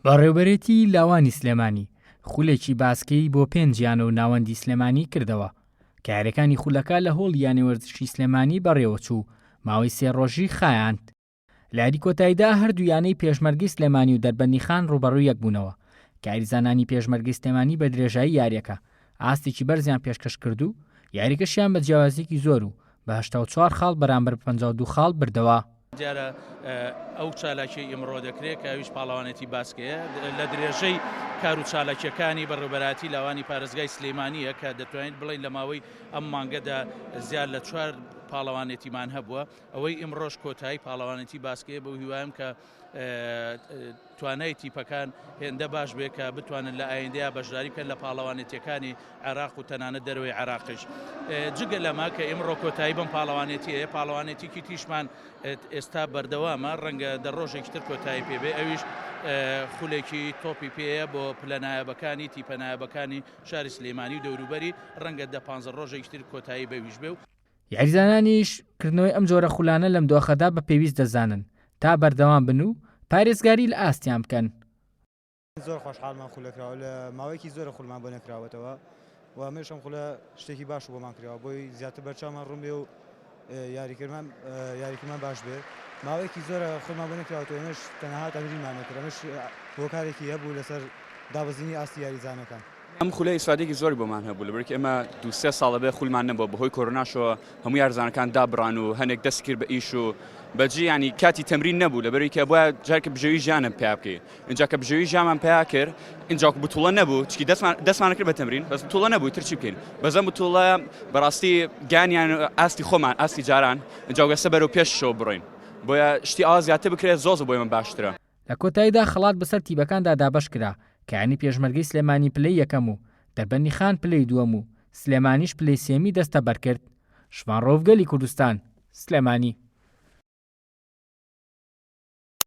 بەڕێوبەرێتی لاوانی سلێمانی خولێکی باسکەی بۆ پێنج یانە و ناوەندی سلێمانی کردەوە کە یاریەکانی خولەکە لە هۆڵی یانەی وەرزشی سلێمانی بەڕێوەچوو ماوەی سێ ڕۆژی خایاند. لە یاری کۆتاییدا هەردوو یانەی پێشمەرگەی سلێمانی و دەربەندیخان ڕووبەڕووی یەکبوونەوە کە یاریزانانی پێشمەرگەی سلێمانی بە درێژایی یاریەکە ئاستێکی بەرزیان پێشکەش کرد و یاریەکەشیان بە جیاوازیەکی زۆر و بە 84 خاڵ بەرامبەر بە 52 خاڵ بردەوە. دیارە ئەو چالاکیەی ئیمڕۆ دەکرێت کە ئەویش پاڵەوانێتی باسکەیە لە درێژەی کار و چالاکیەکانی بەڕێوبەرایەتی لاوانی پارێزگای سلێمانیە کە دەتوانین بڵێین لە ماوەی ئەم مانگەدا زیاد لە چوار پاڵەوانێتیمان هەبووە ئەوەی ئیمڕۆش کۆتایی پاڵەوانێتی باسکەیە بەو هیوایم کە توانای تیپەکان هێندە باش بێ کە بتوانن لە ئایندەیە بەشداری بکەن لە پاڵەوانێتیەکانی عێراق و تەنانەت دەرەوەی عێراقیش. جگە لەمە کە ئیمڕۆ کۆتایی بەم پاڵەوانێتیەیە، پاڵەوانێتیکی تیشمان ئێستا بەردەوامە، ڕەنگە دە ڕۆژێکی تر کۆتایی پێ بێ، ئەویش خولێکی تۆپی پێیە بۆ پلە نایابەکانی تیپە نایابەکانی شاری سلێمانی و دەوروبەری، ڕەنگە دە پانزە ڕۆژێکی تر کۆتایی بەویش بێ و. یاریزانانیش کردنەوەی ئەم جۆرە خولانە لەم دۆخەدا بە پێویست دەزانن تا بەردەوام بن و پارێزگاری لە ئاستیان بکەن. زۆر خۆشحاڵمان خولە کراوە لە ماوەیەکی زۆرە خولمان بۆ نەکراوەتەوە و ئەمەش ئەم خولە شتێکی باش بۆمان کراوە بۆی زیاتر بەرچاومان ڕوون بێ و یاریکردمان یاریکردمان باش بێ ماوەیەکی زۆرە خولمان بۆ نەکراوەتەوە ئێمەش تەنها تەمرینمان نەکرد ئەمەش هۆکارێکی هەبوو لەسەر دابەزینی ئاستی یاریزانەکان. ئەم خولە ئیسفادەیەکی زۆری بۆمان هەبوو لەبەرئەوەی ئێمە دوو سێ ساڵە بێ خولمان نەبووە بەهۆی کۆرۆناشەوە هەموو یارزانەکان دابڕان و هەنێک دەست کرد بە ئیش و بەجی ینی کاتی تەمرین نەبوو لەبەرئەوەی کە بۆیە جارکە بژێوی ژیانم پیا بکەی اینجا کە بژێوی ژیانمان پیا کرد اینجا بتوڵە نەبوو چکی دەستمان دەستمان کرد بە تەمرین بەس بتوڵە نەبوو تر چی بکەین بەزەم بتوڵە بەڕاستی گیانیان ئاستی خۆمان ئاستی جاران اینجا گەسە بەرەو پێشەوە بڕۆین بۆیە شتی ئاوا زیاتر بکرێت زۆر زۆر بۆ ئێمە باشترە. لە کۆتاییدا خەڵات بەسەر تیپەکاندا دابەشکرا کە یانەی پێشمەرگەی سلێمانی پلەی یەکەم و دەربەندیخان پلەی دووەم و سلێمانیش پلەی سێیەمی دەستەبەرکرد. شڤان ڕەوف گەلی کوردستان، سلێمانی.